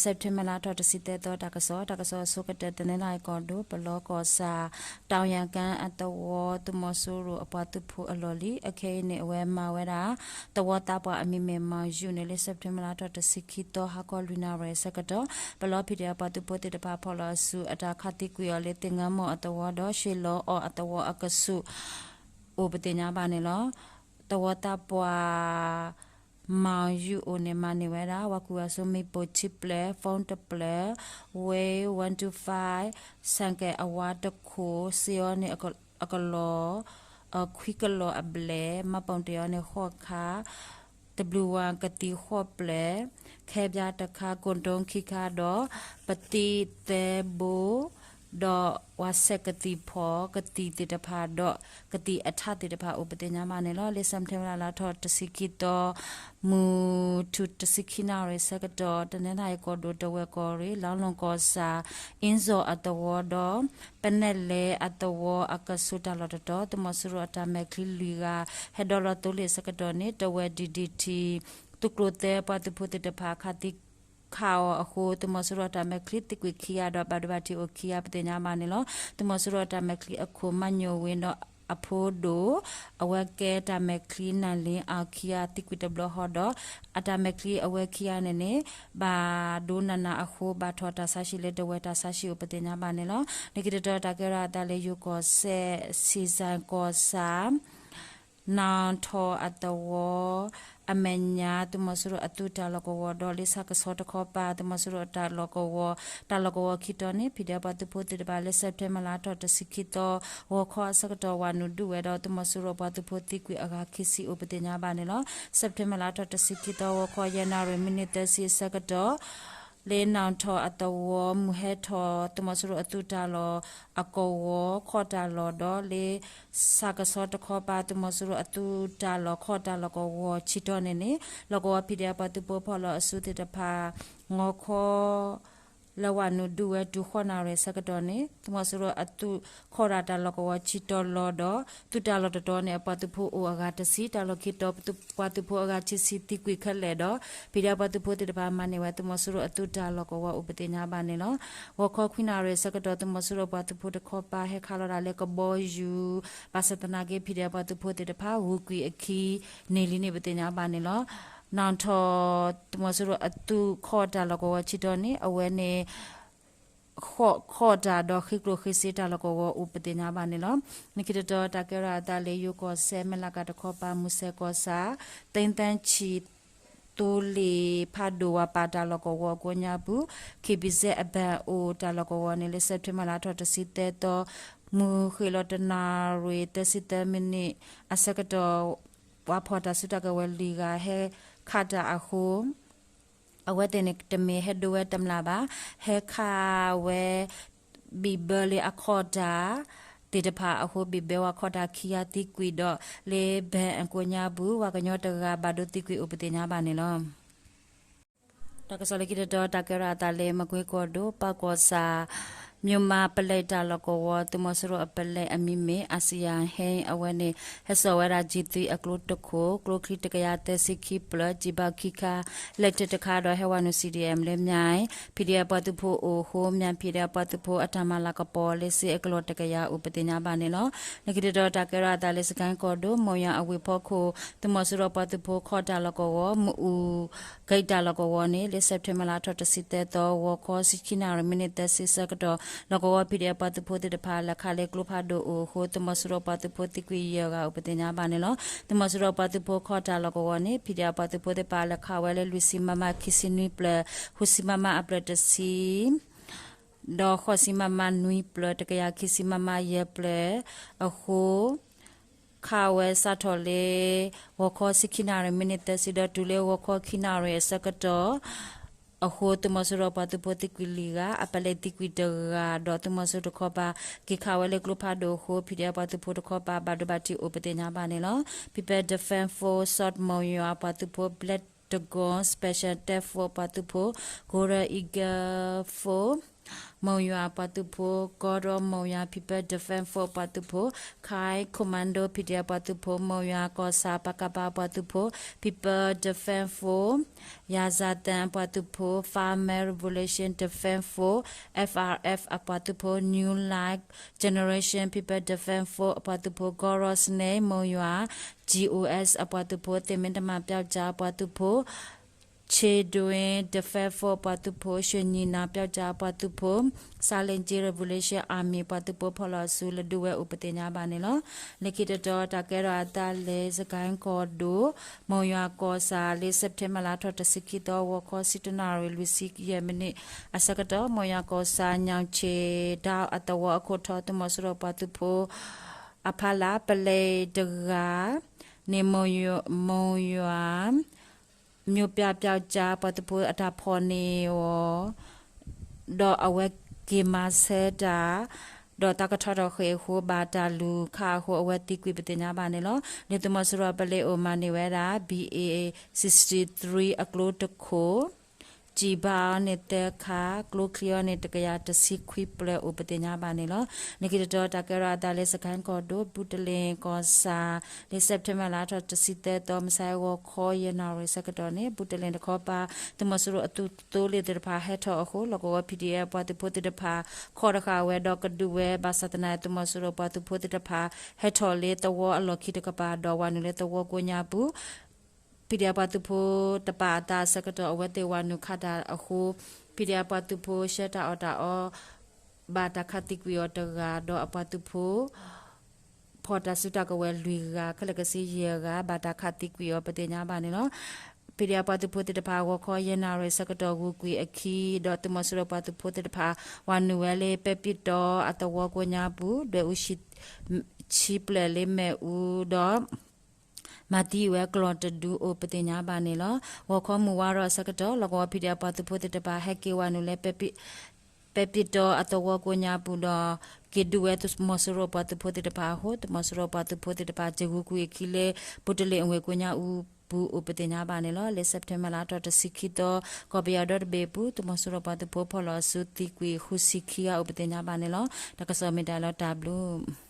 စဲးပထ့ဘၢၣ်လါထီၣ်တဆံသၢသီ တၢ်ကစီၣ်, တၢ်ကစီၣ်အဆိကတၢၢ် တနီသရံၣ်ကီၢ်ဒိၣ် ပလီကီၢ်ဆၣ် တီၣ်ယၣ်ကၣ်အသဝီ သုးမီၤစိရိၤအပှၤသုးဖိအလီၢ်လံၤ အခဲအံၤန့ၣ် အဝဲမၤဝဲဒၣ် သဝီသးပှၢ်အမံၤမ့ၢ် မီၢ်ယူၣ် န့ၣ် လၢစဲးပထ့ဘၢၣ်လါထီၣ်တဆံခံသီ ဟါခီလွံၢ်နၣ်ရံၣ်အဆၢကတီၢ် ပလီ ပီၣ်ဒဲး အပှၤသုးဖိသ့ၣ်တဖၣ် ဖီၣ်လီၤအစု အတၢ်ခးသံကွံာ်အီၤလၢ သ့ၣ်ငၢမီၢ်အသဝီဒီး ရှ့လီၤအီၣ်အသဝီအကဆူး အိၣ်ပသ့ၣ်ညါဘၣ်န့ၣ်လီၤ. သဝီသးပှၢ် မီၢ်ယူၣ်အိၣ်န့ၣ် မၤန့ၢ်ဝဲဒၣ် ဝၤကွံာ်ဝၤစိမ့ၣ်ပိၢ်ခံဖျၢၣ်, phone တဖျၢၣ်, Wave one two five, ဆၣ်ကဲၣ်အဝါတခိၣ်, စ့အီၤန့ၣ် အကလီၢ် ခွံကလီၢ်အဘျဲၣ်, မၤပိာ်တ့ၢ်အီၤန့ၣ် ဃိးခါ, တဘျုးဝၤကသံၣ်ဃိးဖျၢၣ်, ခဲဘျါတခါ, ကိၣ်ဒိခံခါဒီး ပသံၣ်သၢဘိ ဒီးဝၤဆဲးကသံၣ်ဖီၣ် ကသံၣ်သ့ၣ်တဖၣ်ဒီး ကသံၣ်အထးသ့ၣ်တဖၣ်အိၣ်ပသ့ၣ်ညါဘၣ်န့ၣ်လီၤ. လၢစဲးပထ့ဘၢၣ်လါထီၣ်တဆံခံသီ မုၢ်ထူၣ်တဆံခံနၣ်ရံၣ်ဆၢကတီၢ် တနီသရံၣ်ကီၢ်ဒိၣ် တဝဲၢ်ကီၢ်ရ့ၣ် လါလူၢ်ကီၢ်ဆၣ် အ့ၣ်စီၣ်အသဝီဒီး ပနဲၣ်လဲၤအသဝီအကဆူးတၢ်လီၢ်တတီၤ သုးမီၤစိရိၤအတၢ်မဲာ်ချံလွံၢ်ဂၤ ဟဲဒိးလီၤသိလ့ၣ်အဆၢကတီၢ်န့ၣ် တဝဲၢ် DDT သုးကျိၤသၢ ပှၤသုးဖိသ့ၣ်တဖၣ် ခးသံခးအီၤအဃိ သုးမီၤစိရိၤအတၢ်မဲာ်ချံသံကွံာ်ခံဂၤဒီး ဘၣ်ဒိဘၣ်ထံးအိၣ်ခံဂၤပသ့ၣ်ညါဘၣ်န့ၣ်လီၤ. သုးမီၤစိရိၤအတၢ်မဲာ်ချံအခိၣ် မၤညိၣ်ဝ့ဒီးအဖိဒိၣ် အဝဲကဲတၢ်မဲာ်ချံနၢ်လ့အီၤခံဂၤသံကွံာ်တဘျီဃီဒီး အတၢ်မဲာ်ချံအဝဲခံဂၤန့ၣ်န့ၣ် ဘၣ်ဒိနးနးအဃိ ဘၣ်ထီၣ်တၢ်ဆါဟံၣ်လၢတဝဲၢ်တၢ်ဆါဟံၣ်အိၣ်ပသ့ၣ်ညါဘၣ်န့ၣ်လီၤ. လၢခံတတီၤတၢ်ကဲထီၣ်အသးလၢယိၤကီၢ်စဲၣ် ဆံၣ်စၣ်ကီၢ်ဆၣ် နၣ်ထီၣ်အသဝီ အမဲာ်ညါ သုးမီၤစိရိၤအသုးတၢ်လီၢ်ကဝီၤဒီး လၢဆၣ်ကဆီတခီပၤ သုးမီၤစိရိၤအတၢ်လီၢ်ကဝီၤ တၢ်လီၢ်ကဝီၤခံတီၤန့ၣ် ဖံးဒဲးပှၤသုးဖိသ့ၣ်တဖၣ် လၢစဲးပထ့ဘၢၣ်လါထီၣ်တဆံခံသီ ဂီၤခီအဆၢကတီၢ် ဝၤနုာ်ဒုးဝဲဒီး သုးမီၤစိရိၤပှၤသုးဖိသံကွံာ်အဂၤခံဆံအိၣ်ပသ့ၣ်ညါဘၣ်န့ၣ်လီၤ. စဲးပထ့ဘၢၣ်လါထီၣ်တဆံခံသီ ဂီၤခီယဲၢ်နၣ်ရံၣ်မံးနံးသၢဆံအဆၢကတီၢ် လၢနၣ်ထီၣ်အသဝီ မုၢ်ဟဲထီၣ် သုးမီၤစိရိၤအသုးတၢ်လီၢ်အကဝီၤ ခီၣ်တၢ်လီၢ်ဒီး လၢဆၣ်ကဆီတခီပၤ သုးမီၤစိရိၤအသုးတၢ်လီၢ်ခီၣ်တၢ်လီၢ်ကဝီၤဆံတီၤန့ၣ်န့ၣ် လီၢ်ကဝီၤဖံးဒဲးပှၤသုးဖိဖီၣ်လီၤအစုသ့ၣ်တဖၣ် ဂီၤခီ လၢဝၤနုာ်ဒုးဝဲတုၤဃိးနၣ်ရံၣ်အဆၢကတီၢ်န့ၣ် သုးမီၤစိရိၤအသုးခီၣ်တၢ်တၢ်လီၢ်ကဝီၤဆံတီၤလီၤဒီး သုးတၢ်လီၢ်တတီၤန့ၣ် အပှၤသုးဖိအိၣ်အဂၤတဆံ တၢ်လီၢ်ခံတီၤ ပှၤသုးဖိအဂၤခံဆံသံကွံာ်ခဲလၢာ်ဒီး ဖံးဒဲးပှၤသုးဖိသ့ၣ်တဖၣ် မၤန့ၢ်ဝဲသုးမီၤစိရိၤအသုးတၢ်လီၢ်ကဝီၤအိၣ်ပသ့ၣ်ညါဘၣ်န့ၣ်လီၤ. ဂီၤခီခွံနၣ်ရံၣ်အဆၢကတီၢ် သုးမီၤစိရိၤပှၤသုးဖိတခီပၤ ဟဲခးလီၤဒၣ်လၢကဘီယူၤ ဘၣ်ဆၣ်သနာ်က့ ဖံးဒဲးပှၤသုးဖိသ့ၣ်တဖၣ် ဂုာ်ကွံာ်အခံန့ၣ်လံန့ၣ် ပသ့ၣ်ညါဘၣ်န့ၣ်လီၤ. နၣ်ထီၣ် သုးမီၤစိရိၤအသုးခီၣ်တၢ်လီၢ်ကဝီၤဆံတီၤန့ၣ် အဝဲန့ၣ် ဃိးခီၣ်တၢ်ဒီးဃ့ကျိၣ်ဃ့စ့တၢ်လီၢ်ကဝီၤအိၣ်ပသ့ၣ်ညါဘၣ်န့ၣ်လီၤ. လၢခံတတီၤတၢ်ကဲထီၣ်အသးလၢယိၤကီၢ်စဲၣ် မဲၢ်လးကၤတခီပၤ မုၢ်စဲးကီၢ်ဆၣ် သ့ၣ်သၣ်ဆံး သိလ့ၣ်ဖးဒိၣ်ဝၤပာ်တၢ်လီၢ်ကဝီၤကိးညါပူၤ KBZ အဘဏ်အိၣ်တၢ်လီၢ်ကဝီၤန့ၣ် လၢစဲးပထ့ဘၢၣ်လါထီၣ်တဆံသၢသီ မုၢ်ဃ့ၢ်လီၤတနၣ်ရံၣ်သၢဆံသၢမံးနံးအဆၢကတီၢ် ပှၤဖီၣ်တၢ်စုတၢ်ကဝဲၤလွံၢ်ဂၤဟဲခးတၢ်အဃိ အဝဲသ့ၣ်န့ၣ်တမ့ၢ်ဟဲဒိဝဲတမျၢ်ဘၣ်, ဟဲခးဝဲ ဘံၣ်ဘၢလၢအခီၣ်တၢ်သ့ၣ်တဖၣ်အဃိ ဘံၣ်ဘၢဝဲခီၣ်တၢ်ခံဂၤသံကွံာ်ဒီး လၢဘၢၣ်အကိးညါပူၤ ပှၤကညီတဂၤဘၣ်ဒိသံကွံာ်အိၣ်ပသ့ၣ်ညါဘၣ်န့ၣ်လီၤ. တၢ်ကစီၣ်လၢခံတတီၤ တၢ်ကဲထီၣ်အသးလၢမကွ့ကီၢ်ဒိၣ် ပၢ်ကီၢ်ဆၣ် မၠိၣ်မးပလဲတၢ်လီၢ်ကဝီၤ သုးမီၤစိရိၤအပလဲအမံၤမ့ၢ် အစံယၤဟဲ အဝဲန့ၣ် ဟဲစိာ်ဝဲဒၣ် G three အကျိတခိၣ် ကျိချံတကယၤသၢဆံခံဖျၢၣ် ကျည်ဘောက်ခံခါ လက်ပစ်တခါဒီး ဟဲဝၤနုာ် C D M လၢ မၠၣ် ဖံးဒဲးပှၤသုးဖိအိၣ်အဃိ မၠၣ်ဖံးဒဲးပှၤသုးဖိအတၢ်မၤလၤကပီၤလၢ စ့အကလီၢ်တကယၤအိၣ်ပသ့ၣ်ညါဘၣ်န့ၣ်လီၤ. လၢခံတတီၤ တၢ်ကဲထီၣ်အသးလၢ စကဲကီၢ်ဒိၣ် မိၢ်ယွၤအဝ့ၢ်ဖီခိၣ် သုးမီၤစိရိၤပှၤသုးဖိခီၣ်တၢ်လီၢ်ကဝီၤ မအူၣ်ကံတၢ်လီၢ်ကဝီၤန့ၣ် လၢစဲးပထ့ဘၢၣ်လါထီၣ်တဆံသၢသီ ဂီၤခီ ဆံခံနၣ်ရံၣ် မံးနံးသၢဆံဆၢကတီၢ် လီၢ်ကဝီၤဖံးဒဲးပှၤသုးဖိသ့ၣ်တဖၣ် လဲၤခးလၢကျိဖးဒိၣ်အိၣ်အဃိ သုးမီၤစိရိၤပှၤသုးဖိသံကွံာ်ယဲၢ်ဂၤအိၣ်ပသ့ၣ်ညါဘၣ်န့ၣ်လီၤ. သုးမီၤစိရိၤပှၤသုးဖိခီၣ်တၢ်လီၢ်ကဝီၤန့ၣ် ဖံးဒဲးပှၤသုးဖိသ့ၣ်တဖၣ် လဲၤခးဝဲလၢ လွံၢ်ဆံ MM ခံဆံနွံဖျၢၣ်, ဃုဆံ MM အဖျၢၣ်တဆံ ဒီး ဃိးဆံ MM နွံဖျၢၣ်, တကယၤခံဆံ MM ယဲၢ်ဖျၢၣ်အဃိ ခးဝဲစးထီၣ်လၢ ဂီၤခီ ဆံခံနၣ်ရံၣ် မံးနံးသၢဆံ ဒီးတုၤလၢဂီၤခီ ခံနၣ်ရံၣ်အဆၢကတီၢ်အဃိ သုးမီၤစိရိၤပှၤသုးဖိသံကွံာ်လွံၢ်ဂၤ, အပလဲသံကွံာ်တဂၤ, ဒီးသုးမီၤစိရိၤတခီပၤ က့ၤခးဝဲလၢကျိဖးဒိၣ်အဃိ ဖံးဒဲးပှၤသုးဖိတခီပၤ ဘၣ်ဒိဘၣ်ထံးအိၣ်ပသ့ၣ်ညါဘၣ်န့ၣ်လီၤ. People Defense Force, South မိၢ်ယွၤပှၤသုးဖိ, Black Dragon Special Task Force ပှၤသုးဖိ, Golden Eagle Force မိၢ်ယွၤပှၤသုးဖိ, ကီၢ်ဒီမိၢ်ယွၤ People Defense Force အပှၤသုးဖိ, Kai Commando PDF ပှၤသုးဖိ, မိၢ်ယွၤကီၢ်ဆၣ် ပကဖ အပှၤသုးဖိ, People Defense Force, ယၤစၢ်သၢ အပှၤသုးဖိ, Farmer Revolution Defense Force, FRF အပှၤသုးဖိ, New Life Generation People Defense Force အပှၤသုးဖိ, ကီၢ်ဒီစန့ၣ် မိၢ်ယွၤ GOS အပှၤသုးဖိ, သ့ၣ်မ့တမၤပျောက်ကျား အပှၤသုးဖိ Children Defense Force အပှၤသုးဖိ, ရွှေညီနောင်ပျောက်ကျား အပှၤသုးဖိ, Silent Revolution Army အပှၤသုးဖိ ဖီၣ်လီၤအစုလၢဒုးဝဲအိၣ်ပသ့ၣ်ညါဘၣ်န့ၣ်လီၤ. လၢခံတတီၤ တၢ်ကဲထီၣ်အသးလၢ စကဲၣ်ကီၢ်ဒိၣ် မိၢ်ယွၤကီၢ်ဆၣ် လၢ September လါထီၣ်တဆံခံသီ ဂီၤခီဆံတၢနၣ်ရံၣ် လွံၢ်ဆံယဲၢ်မံးနံးအဆၢကတီၢ် မိၢ်ယွၤကီၢ်ဆၣ် ညောင်ခြေထောက် အသဝီအခိၣ်ထီ သုးမီၤစိရိၤပှၤသုးဖိ အဖီလာ် ပလဲၤတဂၤန့ၣ် မိၢ်ယွၤ မျိုးပြပျောက်ကျား ပှၤသုးဖိအတၢ်ဖီၣ်န့ၢ်အီၤ ဒီးအဝဲက့ၤမၤဆၢတၢ် ဒီးတၢ်ကထီထီၣ်ဃ့ၢ်အဃိ ဘၣ်တၢ်လူၤခးအဃိ အဝဲသံကွံာ်ပသ့ၣ်ညါဘၣ်န့ၣ်လီၤ. လၢသုးမီၤစိရိၤပလ့အိၣ်မၤန့ၢ်ဝဲဒၣ် B A sixty-three အကျိတခိၣ် ကျံၣ်ဘၣ်အီၤန့ၣ်သၢခါ ကျိချံအီၤန့ၣ် တကယၤတဆံခွံပျဲၢ်အိၣ်ပသ့ၣ်ညါဘၣ်န့ၣ်လီၤ. လၢခံတတီၤ တၢ်ကဲထီၣ်အသးလၢ စကဲၣ်ကီၢ်ဒိၣ် ဘုတလ့ၣ်ကီၢ်ဆၣ် လၢ September လါထီၣ်တဆံသၢသီ မုၢ်ဆါဂီၤခီယဲၢ်နၣ်ရံၣ်ဆၢကတီၢ်န့ၣ် ဘုတလ့ၣ်တခီပၤ သုးမီၤစိရိၤအသုးသိလ့ၣ်သ့ၣ်တဖၣ်ဟဲထီၣ်အဃိ လီၢ်ကဝီၤ P D F ပှၤသုးဖိသ့ၣ်တဖၣ် ခီၣ်တဃာ်ဝဲဒီးကဒုးဝဲ ဘၣ်ဆၣ်သနာ် သုးမီၤစိရိၤပှၤသုးဖိသ့ၣ်တဖၣ် ဟဲထီၣ်လၢသဝီအလီၢ်ခံတကပၤ ဒီးဝၤနုာ်လၢသဝီကိးညါပူၤ P D F ပှၤသုးဖိတပာ်အသးအဆၢကတီၢ် အဝဲသ့ၣ်ဝၤနုာ်ခးတၢ်အဃိ P D F ပှၤသုးဖိ ဆှၢတၢ်အီၣ်တၢ်အီ ဘၣ်တၢ်ခးသံကွံာ်အီၤတဂၤ ဒီးအပှၤသုးဖိ ဖီၣ်တၢ်စုတၢ်ကဝဲၤလွံၢ်ဂၤ ခဲလၢာ်ခဲဆ့ယဲၢ်ဂၤ ဘၣ်တၢ်ခးသံကွံာ်အီၤပသ့ၣ်ညါဘၣ်န့ၣ်လီၤ. P D F ပှၤသုးဖိသ့ၣ်တဖၣ် ဂီၤခီယဲၢ်နၣ်ရံၣ်ဆၢကတီၢ်ဂုၤကွံာ်အခံ ဒီးသုးမီၤစိရိၤပှၤသုးဖိသ့ၣ်တဖၣ် ဝၤနုာ်ဝဲလၢပဲပံၣ်တီအသဝီကိးညါပူၤ ဒွဲၣ်အူဆံ ဆံပျဲၢ်လၢမ့ၣ်အူဒီး မၤသံဝဲကျီၢ်တဒုအိၣ်ပသ့ၣ်ညါဘၣ်န့ၣ်လီၤ. ဂီၤခီမုၢ်ဝါရီအဆၢကတီၢ် လီၢ်ကဝီၤ P D F ပှၤသုးဖိသ့ၣ်တဖၣ် ဟဲက့ၤဝၤနုာ်လၢ ပဲပံၣ်တီအသဝီကိးညါပူၤဒီး က့ၤဒုးဝဲသုးမီၤစိရိၤပှၤသုးဖိသ့ၣ်တဖၣ်အဃိ သုးမီၤစိရိၤပှၤသုးဖိသ့ၣ်တဖၣ် က့ၤဂုၤကွံာ်အခံလၢ ဘုတလ့ၣ်အဝ့ၢ်ကိးညါအူပူၤအိၣ်ပသ့ၣ်ညါဘၣ်န့ၣ်လီၤ. လၢ September လါထီၣ်တဆံခံသီ ကီၢ်ပယီၤဒီတဘ့ၣ်အပူၤ သုးမီၤစိရိၤပှၤသုးဖိဖီၣ်လီၤအစုသံကွံာ်ဃုဆံခံဂၤအိၣ်ပသ့ၣ်ညါဘၣ်န့ၣ်လီၤ. တၢ်ကစီၣ်မ့ၢ်တၢ်လီၤတၢ်ဘျုး